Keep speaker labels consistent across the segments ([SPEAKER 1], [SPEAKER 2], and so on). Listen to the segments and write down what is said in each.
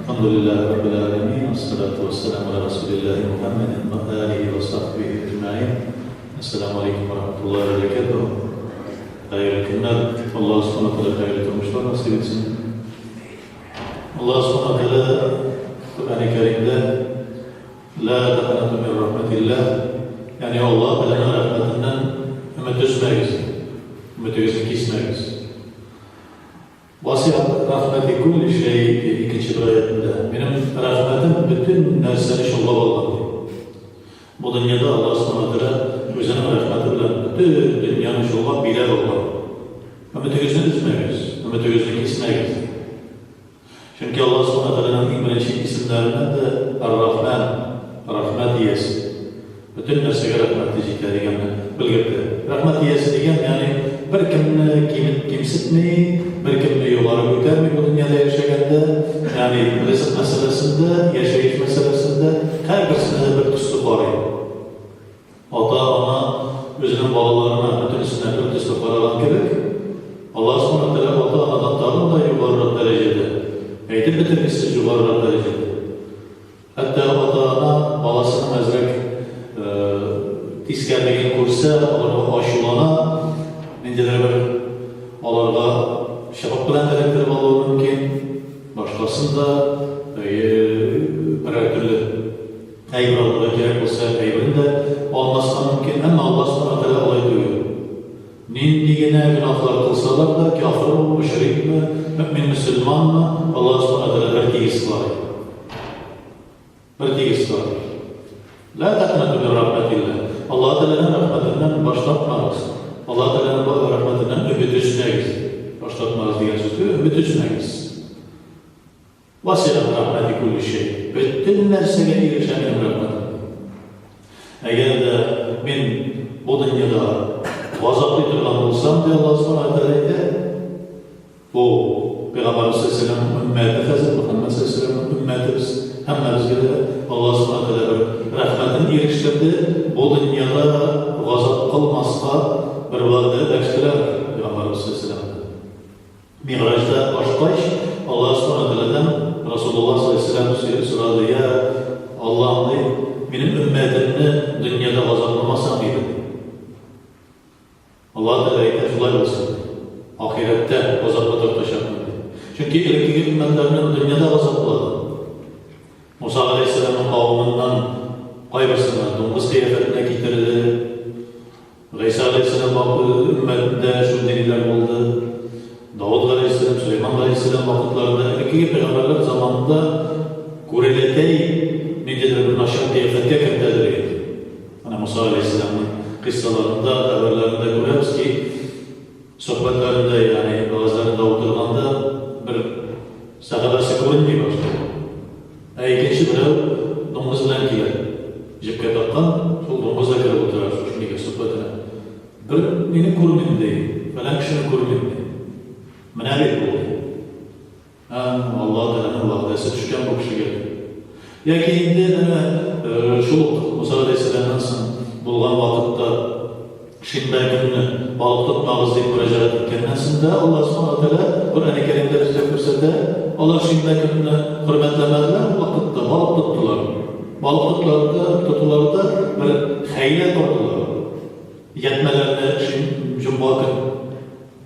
[SPEAKER 1] Әлхәмдүлилләһи раббил галәмин, вәссәлату вәссәламу галә расулилләһи Мухәммәдин вә алиһи вә сахбиһи әҗмәгыйн. Әссәламү алейкум вә рахматуллаһи вә бәрәкәтүһ. Хәерле көннәр. Аллаһ Субхана Тәгалә хәерле тормышлар насыйп итсен. Аллаһ Субхана Тәгалә Коръәни Кәримдә Ла тәкънату мин рахмәтилләһ, ягъни Аллаһ Тәгаләнең рәхмәтеннән өмет өзмәгез, өметегезне кисмәгез. Васиат рәхмәти күлли шәй, ди икенче бер аятендә. Минем рәхмәтем бөтен нәрсәне чолгап алган, ди. Бу дөньяда Аллаһ Субхана Тәгалә үзенең рәхмәте белән бөтен дөньяны чолгап, биләп алган. Өметегезне өзмәгез, өметегезне кисмәгез, ди. Чөнки Аллаһ Субхана Тәгаләнең иң беренче исемнәреннән дә Ар-Рахман, Рәхмәт иясе. Бөтен нәрсәгә рәхмәте җитә дигәнне белгертә. Рәхмәт иясе дигән, ягъни беркемне кимет кимсетми, беркемне югары күтәрми бу дөньяда яшәгәндә, ягъни ризык мәсьәләсендә, яшәеш мәсьәләсендә һәрберсенә дә бер төсле карый. Ата-ана үзенең балаларына бөтенесенә бер төсле караган кебек, Аллаһ Субхана ва Тәгалә ата-анадан тагын да югарырак дәрәҗәдә, әйтеп бетергесез югарырак дәрәҗәдә. Хәтта ата-ана баласының әзрәк тискәрелеген күрсә, аларга ачулана, ниндидер бер аларга чыбык белән дә эләктереп алуы мөмкин, башкасын да, берәр төрле. Әйбер алырга кирәк булса, әйберен дә алмаска мөмкин, әмма Аллаһ Субхана ва Тәгалә алай түгел. Нинди генә гөнаһлар кылсалар да, кяфермы, мөшрикме, мөэмин-мөселманмы, Аллаһ Субхана ва Тәгалә бертигез карый. Бертигез карый. Лә тәкънату мин рәхмәтилләһ. Аллаһ Тәгаләнең рәхмәтеннән баш тартмагыз. Аллаһ Тәгаләнең рәхмәтеннән өмет өзмәгез. Баш тартмагыз дигән сүз түгел, өмет өзмәгез. Васиат рәхмәти күлли шәй. Бөтен нәрсәгә ирешә минем рәхмәтем. Әгәр дә мин бу дөньяда газаплый торган булсам, ди Аллаһ Субхана ва Тәгалә әйтә, бу Пәйгамбәребез саллаллаһу алейһи өммәте хәзер, Мөхәммәд саллаллаһу алейһи өммәте без, һәммәбезгә дә Аллаһ Субхана ва Тәгалә бер рәхмәтен ирештерде, бу дөньяда газап кылмаска бер вәгъдә бәхешләр Пәйгамбәребез саллаллаһу алейһи ва. Мигъраҗда ашкач, Аллаһ Субхана Тәгаләдән Расулуллаһ саллаллаһу алейһи ва сәлләм сорады, Йә Аллаһым, ди, минем өммәтемне дөньяда газапламасаң иде, ди. Аллаһ Тәгалә әйтә, шулай булсын, ди. Ахирәттә газапка тартачакмын, ди. Чөнки элеккеге өммәтләрне дөньяда газаплады. Муса галәйһиссәламнең кавымыннан кайберсенә дуңгыз кыяфәтенә китерде. Гайсә галәйһиссәлам вакыты өммәтендә шундый ниләр булды. Давыт галәйһиссәлам, Сөләйман галәйһиссәлам вакытларында, элеккеге пәйгамбәрләр заманында күрәләтәй ниндидер бер начар кыяфәткә кертәдер инде. Менә Муса галәйһиссәламның кыйссаларында, хәбәрләрендә күрәбез ки, сөхбәтләрендә, ягъни вәгазьләрендә утырганда бер сәхабәсе күренми башлый. Ә икенче берәү дуңгыз белән килә. Җепкә таккан, шул дуңгыз да кереп утыра шушы нигә, сөхбәтенә. Бер мине күрмим, ди, фәлән кешене күрмим, ди. Менә бит бу, ди. Ә, Аллаһ Тәгаләнең вәгъдәсе төшкән бу кешегә, ди. Яки инде әнә шул ук Муса галәйһиссәламнән соң булган вакытта, Шимбә көнне балык тотмагыз дип мөрәҗәгать иткәннән соң да Аллаһ Субхана ва Тәгалә Коръәни Кәримдә безгә күрсәтә, алар шимбә көнне хөрмәтләмәделәр, ул вакытта балык тоттылар. Балык тоттылар да, тотулары да бер хәйлә кордылар. Ятьмәләрне җомга көн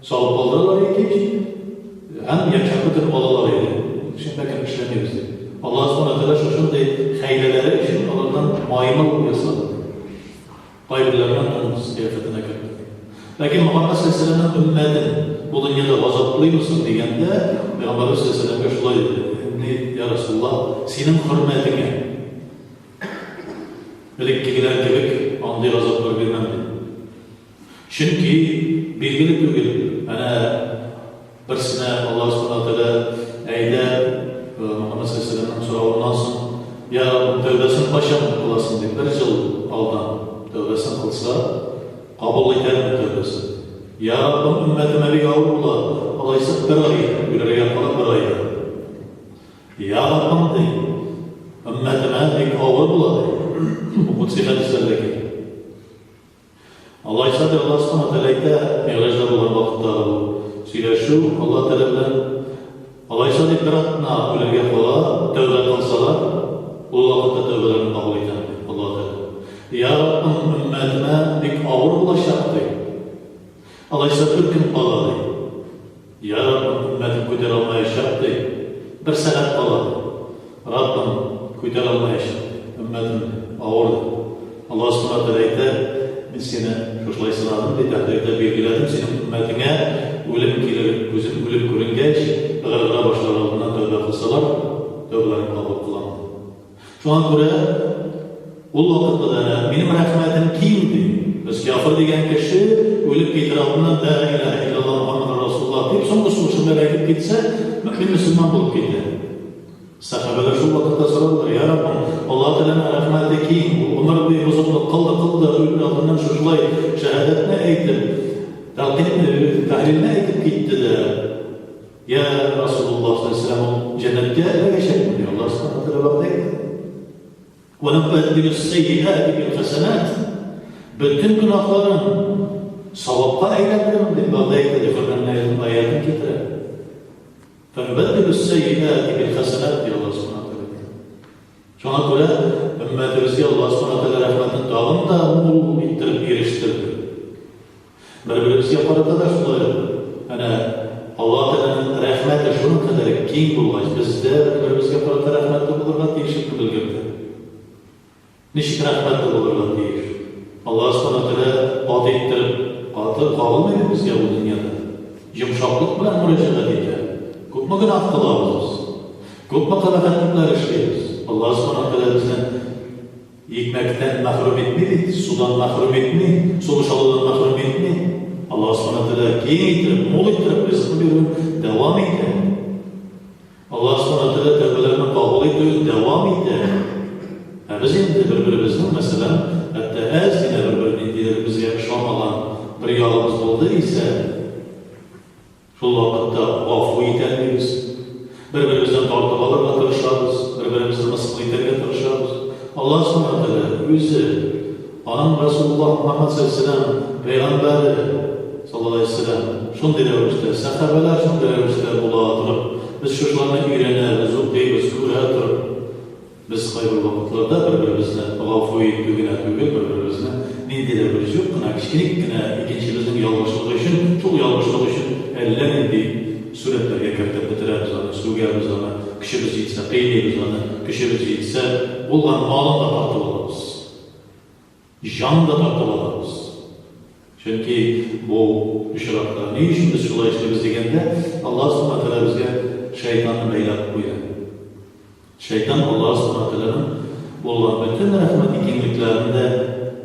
[SPEAKER 1] салып калдыралар иде һәм якшәмбе көн алалар иде. Шимбә көн эшләмибез дип. Аллаһ Субхана ва Тәгалә шушындый хәйләләре өчен алардан маймыл ясады. Кайберләренә дуңгыз кыяфәтенә керде. Ләкин Мөхәммәд салләллаһу галәйһи вә сәлләмнең өммәтен бу дөньяда газаплыймы соң дигәндә, Пәйгамбәребез салләллаһу галәйһи вә сәлләмгә шулай диде, Ни, йа Расулуллаһ, синең хөрмәтеңә элеккегеләр кебек андый газаплар бирмәм, диде. Чөнки билгеле түгел, әнә берсенә Аллаһ Субхана Тәгалә әйтә, Мөхәммәд саллаллаһу алейһи ва сәлләмнең соравыннан соң, Я Раббым, тәүбәсен кайчан кыласың дип, бер ел алдан тәүбәсен кылса, кабул итәрмен тәүбәсен. Я Раббым, өммәтемә бик авыр була, алайса бер ай, үләргә кала бер айда. Я Раббым, ди, өммәтемә бик авыр була, ди. Бу кудси хәдисләрдә килә. Алайса ди, Аллаһ Субхана ва Тәгалә әйтә, Мигъраҗда булган вакыттагы бу сөйләшү Аллаһ Тәгалә белән. Алайса ди, Алайса дип бер атна үләргә кала, тәүбә кылсалар, ул вакытта тәүбәләрен кабул итәм, ди Аллаһ Тәгалә. Йа Раббым, өммәтемә бик авыр булачак, ди. Алайса бер көн кала, ди. Йа Раббым, өммәтем күтәрә алмаячак, ди. Бер сәгать кала, ди. Раббым, күтәрә алмаячак, ди. Өммәтем, ди, авыр, ди. Аллаһ Субхана Тәгалә әйтә, Мин сине шушылай сынадым, ди, тәкъдирдә билгеләдем, синең өммәтеңә үлем килер, күзем үлем күренгәч, ыгыргыра башлар алдыннан тәүбә кылсалар, тәүбәләрен кабул кылам, ди. Шуңа күрә ул вакытта да әнә, минем рәхмәтем киң, ди. Без кяфер дигән кеше үлеп китер алдыннан Лә иләһә илляллаһ Мухаммәдүр Расулуллаһ дип соңгы сулышы белән әйтеп китсә, мөэмин мөселман булып китә. Сәхабәләр шул вакытта сорадылар, Йа Раббым, Аллаһ Тәгаләнең рәхмәте киң, ул гомер буе бозыклык кылды, кылды, үлер алдыннан шушылай шәһадәтне әйтеп, тәлкыйнне, тәһлилне әйтеп китте дә, Йә Расулуллаһ саллаллаһу галәйһи ва сәлләм, ул җәннәткә эләгәчәкме? Ди. Аллаһ Субханаһу ва Тәгалә вәгъдә итә. Вә нубәддилүс сәййиәти бил хәсәнәт. Бөтен гөнаһларын савапка әйләндерермен дип вәгъдә итә, ди Коръәннең аятын китерә. Вә нубәддилүс сәййиәти бил хәсәнәт, ди Аллаһ Субханаһу ва Тәгалә. Шуңа күрә өммәтебезгә Аллаһ Субханаһу ва Тәгалә рәхмәтен тагын да мул иттереп ирештерде. Бер-беребезгә карата да шулай ук. Әнә, Аллаһ Тәгаләнең рәхмәте шуның кадәр киң булгач, без дә бер-беребезгә карата рәхмәтле булырга тиешлекне белгертә. Ничек рәхмәтле булырга тиеш? Аллаһ Субхана Тәгалә каты иттереп, каты кагылмый бит безгә бу дөньяда. Йомшаклык белән мөрәҗәгать итә. Күпме гөнаһ кылабыз без? Күпме кабахәтлекләр эшлибез? Аллаһ Субхана Тәгалә безне Икмәктән мәхрүм итми бит, судан мәхрүм итми, сулыш алудан мәхрүм итми. Аллаһ Субхана Тәгалә киң иттереп, мул иттереп ризыкны бирүен дәвам итә. Аллаһ Субхана Тәгалә тәүбәләрне кабул итүен дәвам итә. Ә без инде бер-беребезнең, мәсәлән, хәтта әз генә бер-бер ниндидер безгә ошамаган бер ягыбыз булды исә, Шул вакытта гафу итәлмибез. Бер-беребездән тартып алырга тырышабыз, бер-беребезне мыскыл итәргә тырышабыз. Аллаһ Субхана Тәгалә үзе, аның Расулуллаһ Мухаммад саллаллаһу пәйгамбәре саллаллаһу алейһи вәсәлләм шундый рәвештә, сәхабәләр шундый рәвештә була торып, без шушыларны өйрәнәбез, укыйбыз, күрә торып, Без кайбер вакытларда бер-беребезне гафу итү генә түгел, бер-беребезне ниндидер бер җук кына, кечкенек кенә икенчебезнең ялгышлыгы өчен, шул ялгышлык өчен әллә нинди сурәтләргә кертеп бетерәбез аны, сүгәбез аны, көчебез җитсә, кыйныйбыз аны, көчебез җитсә, булган малын да тартып алабыз. Җан да тартып алабыз. Чөнки бу очракта ни өчен без шулай эшлибез дигәндә, Аллаһ Субхана Тәгалә безгә шайтанны бәйләп куя. Шайтан Аллаһ Субхана Тәгаләнең булган бөтен рәхмәти киңлекләрен дә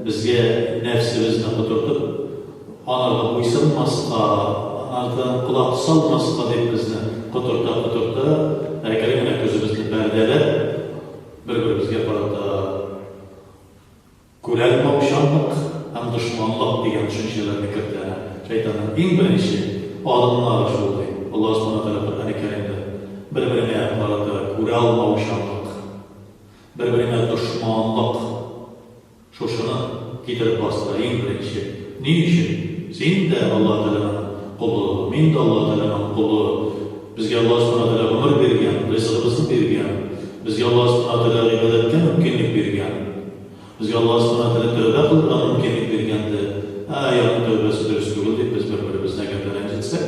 [SPEAKER 1] безгә нәфсебезне котыртып, анарга буйсынмаска, анардан колак салмаска дип безне котырта-котырта, әкрен генә күзебезне пәрдәләп, бер-беребезгә карата Күрәлмаучанлык һәм дошманлык дигән төшенчәләрне кертә. Шайтанның иң беренче адымнары шул, ди Аллаһ Субхана Тәгалә Коръәни Кәримдә. Бер-береңә карата күрәлмаучанлык, бер-береңә дошманлык, шушыны китереп бастыра иң беренче. Ни өчен? Син дә Аллаһ Тәгаләнең колы, мин дә Аллаһ Тәгаләнең колы. Безгә Аллаһ Субхана Тәгалә гомер биргән, ризыгыбызны биргән. Безгә Аллаһ Субхана Тәгалә гыйбадәткә мөмкинлек биргән. Безгә Аллаһ Субхана Тәгалә тәүбә кылырга мөмкинлек биргән дә, әй, аның тәүбәсе дөрес түгел дип без бер-беребезне әгәр дә рәнҗетсәк,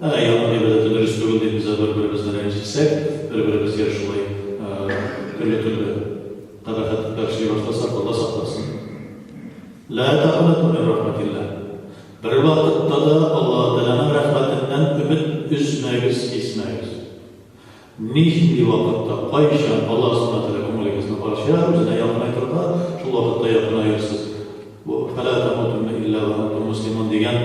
[SPEAKER 1] әй, аның гыйбадәте дөрес түгел дип без бер-беребезне рәнҗетсәк, бер-беребезгә шулай төрле-төрле кабахәтлекләр эшли башласак, Алла сакласын. Лә тәкънату мин рәхмәтилләһ. Бервакытта да Аллаһ Тәгаләнең рәхмәтеннән өмет өзмәгез, кисмәгез. Нинди вакытта, кайчан Аллаһ Субхана Тәгалә күңелегезне ача, үзенә якынайтырга, шул вакытта якынаерсыз. Бу Фәлә тәмутунна илля вә әнтум муслимун дигән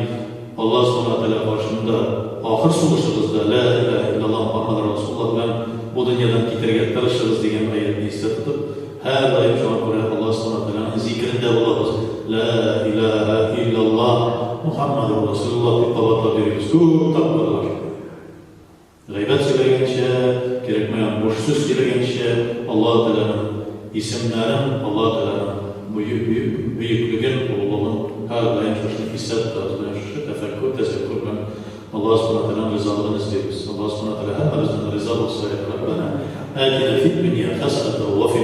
[SPEAKER 1] Аллаһ Субхана Тәгалә каршында ахыр сулышыгызда Лә иләһә илляллаһ Мухаммадур Расулуллаһ белән бу дөньядан китәргә тырышыгыз дигән аятьне истә тотып, һәрдаим шуңа күрә Аллаһ Субхана Тәгаләнең зикерендә булабыз. Лә иләһә илляллаһ Мухаммадур Расулуллаһ дип кабатлап йөрибез күп тапкырлар. Гайбәт сөйләгәнчә, кирәкмәгән буш сүз сөйләгәнчә, Аллаһы Тәгаләнең исемнәрен, Аллаһы Тәгаләнең бөеклеген, олылыгын һәрдаим шушыны истә тотабыз, менә шушы тәфәккүр, тәзәккүр белән Аллаһы Субхана Тәгаләнең ризалыгын эзлибез. Аллаһы Субхана Тәгалә һәммәбездән риза булсын. кылсак, Раббана атина фид дөнья хәсәнәтән ва фил.